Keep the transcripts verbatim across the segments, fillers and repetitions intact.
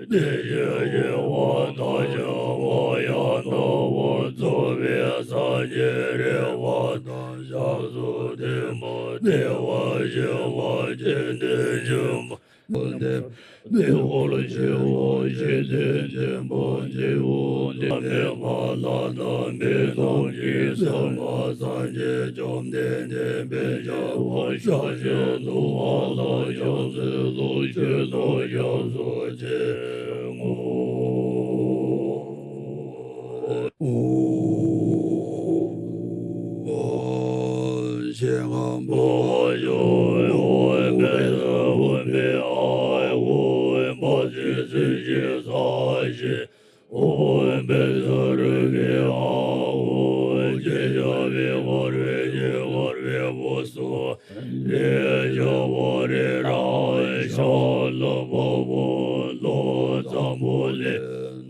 དེ་ཡི་དབྱེ་བ་དང་བྱ་བ་ཡང་དག་པར་རྫོགས་པའི་སངས་རྒྱས་རིག་པ་དང་ཞབས་སུ་བསྟེན་པ་བདེ་བར་གཤེགས་པ་སྤྱན་རས་གཟིགས་མ། དེ་ཧོར་བྱེ་བ་བཞི་སྟེ་འཛིན་པ་བརྒྱད་པོ་འདི་མེད་པ་ལ་དམ་པའི་ཐུགས་ཀྱིས་སེམས་དཔའ་སངས་རྒྱས་བཅོམ་ལྡན་འདས་དཔེ་བྱ་བ་ཞལ་བཞུགས་ལུང་བ་ལ་ཕྱག་འཚལ་ལོ། ཆོས་ཐོག་སྐྱབས་སུ་མཆི་ངོ་། ཞིང་ཁམས་བོ་ཡོ་ཧོ་བེ་ས་ཧོ་བེ་ཨ་ཧོ་བེ་མ་ཅི་སི་ཞི་ས་ཞི། ཨོཾ་བཛྲ་རུ་པེ་ཨཱཿཧཱུྃ། ཞེས་བྱ་བའི་འཁོར་བའི་རྗེས་འཁོར་བའི་སྐུ་གསུང་ཐུགས་ཀྱི་འོད་ཟེར་རེ་རེ་རང་ཤར་ལ་ཕ་བོ་ལོ་ཙམ་པོ་ལས་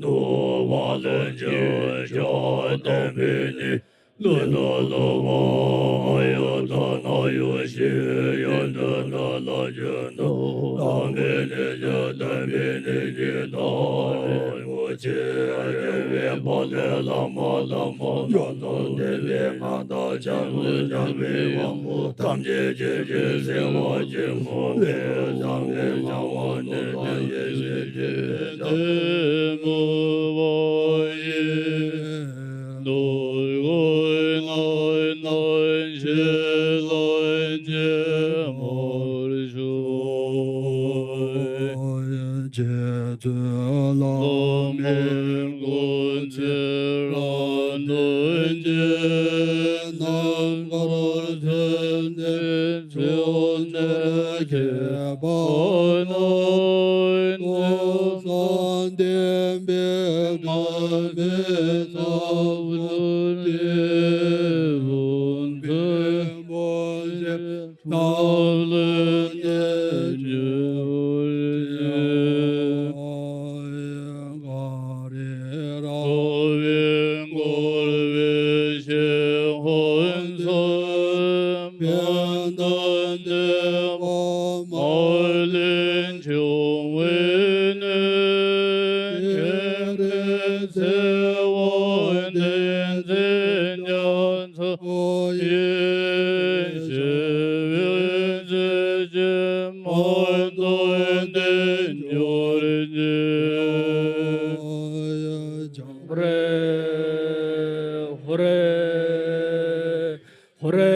ནུབ་བ་ལ་ཕྱིན་ཅི་ལྡོག་པའི་ནི། ལ་ལ་ལ་བ་ཨ་ཡ་ད་ན་ཡོ་ཤི་ཡ་ད་ན་ལ་ཇ་ན་དམ་པའི་གནས་ཀྱང་དམ་པའི་གནས་ཀྱི་བདག་རིན་པོ་ཆེ་རྒྱལ་བའི་དཔལ་ལྡན་བླ་མ་དམ་པ་རྣམས་དང་ལྡན་པའི་མངའ་བདག་བྱང་ཆུབ་སེམས་དཔའི་དབང་པོ་ཐམས་ཅད་ཀྱི་རྗེས་སུ་བྱིན་གྱིས་བརླབ་པའི་བསམ་པས་བྱ་བ་ནི་དོན་ཡིད་བྱེད་ཀྱི་བདེ་མོ་བ་ཡིན། ནོར་ཀུན་ང་རྣམས་ཞི་ལ་སྐྱེ་མར་ཤོག། རྗེ་བཙུན་བླ་མའི་སྐུ་ཚེ་རབས་དོན་ཆེན་རྣམ་དཀར་མཚན་ལྡན་ཚེ་ཡོན་ཏན་ཁྱད་པར་སྣང་། མཐུ་གསུམ་ལྡན་པའི་དམ་པའི་ས་བོན་ཏེ་བོན་ཕུན་པོ་ཆེ་ནམ་ལ་གནས་གྱུར་ཅིག། ག་རེ་ར་བའི་འཁོར་བའི་ཞི་ཁམས་སུ། ཕན་དང་བདེ་བ་མ་ལུས་འབྱུང་བའི་གནས། ཁྱེད་རང་ཚེ་དབང་བསྟན་འཛིན་རྒྱ་མཚོ་ཡེ་ཤེས་འོད་ཟེར་ཅན་མ་ཐོབ་བརྟན་གྱུར་ཅིག། ཧུ་རེ། ཧུ་རེ། ཧུ་རེ།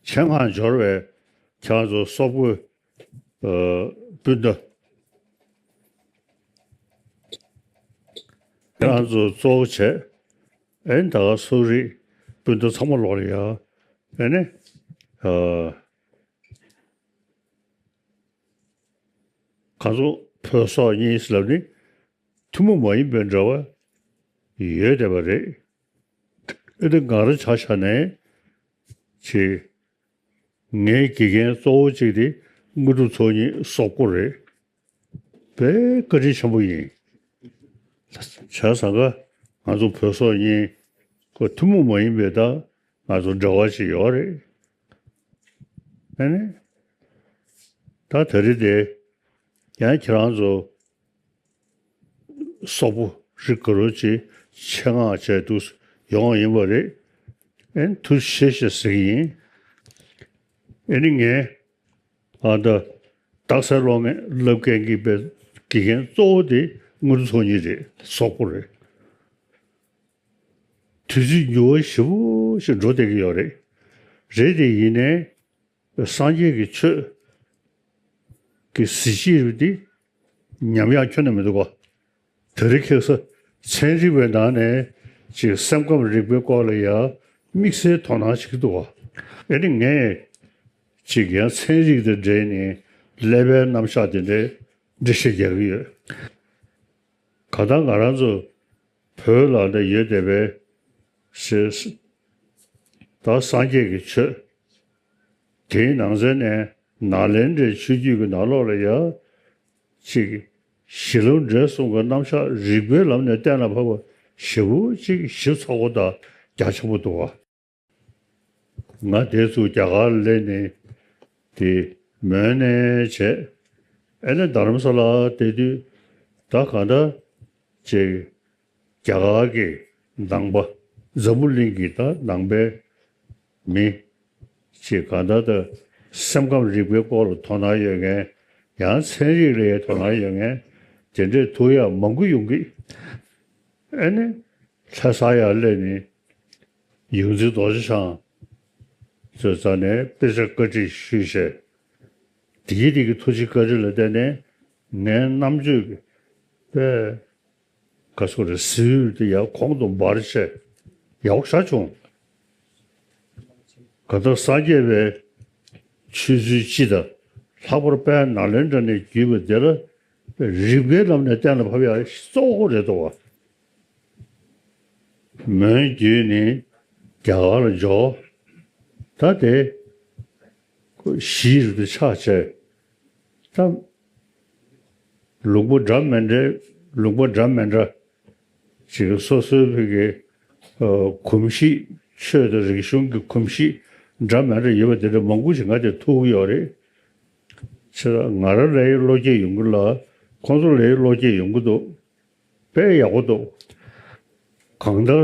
ཆེད་མངགས་འབྱོར་བའི་ཁྱེད་རང་ཚོ་སོག་པོའི་སྤུན་ཟླ། ཁྱེད་རང་ཚོ་གཙོ་བོ་བྱས། ཨེ་ད་ག་སོག་རིགས་སྤུན་ཟླ་ཚང་མ་ལོག་ལ་ཡ། ཨེ་ནི། གང་ཚོ་བོད་སོག་གཉིས་ལབ་ནི་ཐུན་མོང་མ་ཡིན་པའི་འབྲེལ་བ་ཡོད་བསྡད་པ་རེད། ཨེ་དེ་ང་རང་ཆ་བཞག་ནས་ཅིག་ངའི་དགེ་རྒན་གཙོ་བོ་གཅིག་དེ་དངོས་གྲུབ་ཚོགས་གཉིས་སོག་པོ་རེད། དཔེ་བཀའ་དྲིན་ཆེན་པོ་ཡིན། བྱས་ཙང་ཀ་ང་ཚོ་བོད་སོག་གཉིས་ཁོ་ཐུན་མོང་མ་ཡིན་པའི་ད་ང་ཚོ་འབྲེལ་བ་ཞིག་ཡོད་རེད། ཨ་ནི། ད་ད་རེས་དེ་ཡང་ཁྱེད་རང་ཚོ་སོག་པོ་རིགས་ག་རུ་ཅིག་ཆེད་མངགས་བྱས་འདུག་ཡོང་བ་ཡིན་པ་རེད། ཨ་ནི་ཐུགས་རྗེ་ཆེ་ཞེས་ཟེར་གྱི་ཡིན། ཨ་ནི་ངས་ཨ་ད་རྟགས་གསལ་སློབ་གཉེར་བསླབ་མཁན་གྱི་དཔེ་དགེ་རྒན་གཙོ་བོ་དེ་དངོས་གྲུབ་ཚོགས་གཉིས་རེད། སོག་པོ་རེད། དུས་ཚོད་འགྱུར་བ་ཞེ་པོ་ཞིག་འགྲོ་བསྡད་ཀྱི་ཡོད་རེད། རེད་དེ་ཡིན་ནའི་སངས་རྒྱས་ཀྱི་ཆོས་ཀྱི་གཟི་བརྗིད་རེད་དེ་ཉམས་ཡག་ཁྱོན་ནས་མི་འདུག་ག། དེ་རིང་ཁ་སང་ཚན་རིག་པའི་ནང་ནས་ཅིག་སེམས་ཁམས་རིག་པའི་སྐོར་ལ་ཡང་དམིགས་བསལ་དོ་སྣང་བྱེད་ཀྱི་འདུག་ག། ཨེ་ནི་ངས་ཅིག་ཡང་ཚན་རིག་དང་འབྲེལ་ནས་ཀླད་པའི་རྣམ་གཞག་དེ་འདྲའི་ འགྲེལ་བཤད་རྒྱག་གི་ཡོད། གང་ལྟར་ང་རང་ཚོ་བོད་ལ་འདི་ཡོད་བསྡད་པའི་ཞེས། ད་སངས་རྒྱས་ཀྱི་ཆོས། དེའི་ནང་ཚན་ནས་ནཱ་ལེནྡྲའི་ཆོས་བརྒྱུད་ཀྱི་ནང་ལོགས་ལ་ཡང་ཅིག་གཞི་ལམ་འབྲས་གསུམ་གྱི་རྣམ་གཞག་རིགས་པའི་ལམ་ནས་གཏན་ལ་ཕབ་པ་ཞེ་པོ་ཅིག་ཞིབ་ཚགས་པོ་དང་རྒྱ་ཆེན་པོ་འདུག་བ། ང་དེ་ཚོ་རྒྱ་གར་སླེབས་ནས་དེ་མོན་ནས་བྱས། ཨེ་ནས་རྡ་རམ་ས་ལ་བསྡད་དུས་ད་གང་ལྟར་ཅིག་རྒྱ་གར་གྱི་ནང་པ་འཛམ་བུ་གླིང་གི་ད་ནང་པའི་མི་ཅིག་གང་ལྟར་ད་སེམས་ཁམས་རིག་པའི་སྐོར་ལ་དོ་སྣང་ཡོད་མཁན། ཡང་ཚན་རིག་ལ་དོ་སྣང་ཡོད་མཁན་དེ་འདྲས་ཐུག་ཡག་མང་པོ་ཡོང་གི། ཨེ་ནི་ལྷ་ས་ཡར་སླེབས་ནས་ཡོངས་འཛིན་རྡོ་རྗེ་འཆང་ཚོའི་རྩ་ནས་དཔེ་ཆ་བཀའ་འདྲི་ཞུས་བྱས། དེ་གི་དེ་གི་ཐུགས་རྗེ་བཀའ་དྲིན་ལ་བརྟེན་ནས་ངའི་རྣམ་དཔྱོད་ཀྱི་དཔེ་ག་ཚོད་རེད་ཟེར་དེ་ཡར་གོང་དུ་འབར་བྱས་ཡག་པོ་ཞེ་དྲག་བྱུང་། གང་ལྟར་སངས་རྒྱས་པའི་ཆོས་ཚུལ་སྤྱི་དང་། ལྷག་པར་དཔལ་ནཱ་ལེནྡྲ་ནས་བརྒྱུད་པ་དེ་ལ་རིགས་པའི་ལམ་ནས་གཏན་ལ་ཕབ་ཡག་གཙོ་བོ་རེད་འདུག་བ། མོན་བརྒྱུད་ནས་རྒྱ་གར་ལ་འབྱོར། ད་དེ་གཞིས་རུ་དུ་ཆགས་བྱས། ད་ལུང་པ་འདྲ་མི་འདྲ། ལུང་པ་འདྲ་མི་འདྲ་ཅིག་སོ་སོའི་བོད་ཀྱི་ཨ་གོམས་གཤིས། ཆོས་དང་རིག་གཞུང་གི་གོམས་གཤིས་འདྲ་མི་འདྲ་ཡོད་པ་དེ་འདྲ་མང་པོ་ཞིག་ང་དེ་ཐུག་གི་ཡོད་རེད། ཆེ་ས་ང་རང་ལའི་བློ་སྐྱེད་ཡོང་གི་ལ། ཁོང་ཚོ་ལའི་བློ་སྐྱེད་ཡོང་གི་འདུག་དཔེ་ཡག་པོ་འདུག་གང་ལྟར་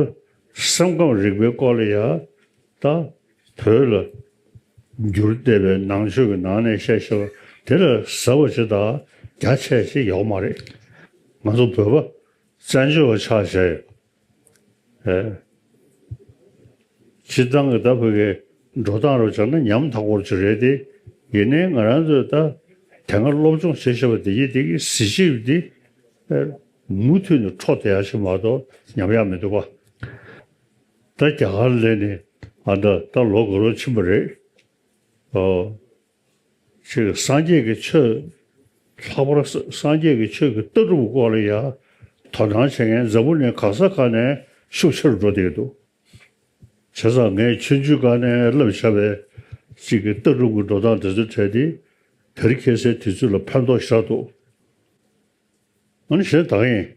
སེམས་ཁམས་རིག་པའི་སྐོར་ལ་ཡ་ད་བོད་ལ་འགྱུར་བསྡད་པའི་ནང་ཆོས་ཀྱི་ནང་ནས་བཤད་བཤད་པ་དེ་ལ་ཟབ་པ་ཅིག་དང་རྒྱ་ཆེ་ཞིག་ཡོད་མ་རེད། ང་ཚོ་བོད་པ་བཙན་བྱོལ་བ་ཆགས་བྱས། ཨེ། སྤྱིར་བཏང་གི་ད་བོད་ཀྱི་འགྲོ་སྟངས་རུ་བྱས་ན་ཉམ་ཐག་པོ་ཅིག་རེད་དེ། ཡིན་ནའི་ང་རང་ཚོས་ད་དེ་སྔ་སློབ་སྦྱོང་བྱས་བཞག་པ་དེ་ཡིན་དེ་གི་གཟི་བརྗིད་འདི་ཨེ་མུ་མཐུད་ནས་འཕྲོ་བསྡད་ཡག་ཞིག་མ་གཏོགས་ཉམས་ཡག་མི་འདུག་པ། ད་རྒྱ་གར་སླེབས་ནས་ཨ་ད་ད་ལོ་འགའ་རོ་ཕྱིན་པ་རེད། ཨོ། ཅིག་སངས་རྒྱས་ཀྱི་ཆོས། ལྷག་པར་སངས་རྒྱས་ཀྱི་ཆོས་ཀྱི་ལྟ་གྲུབ་སྐོར་ལ་ཡང་དོ་སྣང་བྱེད་མཁན་འཛམ་བུ་གླིང་གང་ས་གང་ནས་ཤུགས་ཆེ་རུ་འགྲོ་བསྡད་འདུག་བྱས་ཙང་ངས་ཆུང་ཆུང་སྒང་ནས་བསླབས་བཞག་པའི་ཅིག་གི་ལྟ་གྲུབ་ཀྱི་འགྲོ་སྟངས་དེ་ཚོ་གྲས་དེ་དེ་རིང་ཁ་སང་དུས་ཚོད་ལ་ཕན་ཐོགས་ཞེ་དྲག་འདུག་ཨ་ནི་གཞན་དག་ཡིན།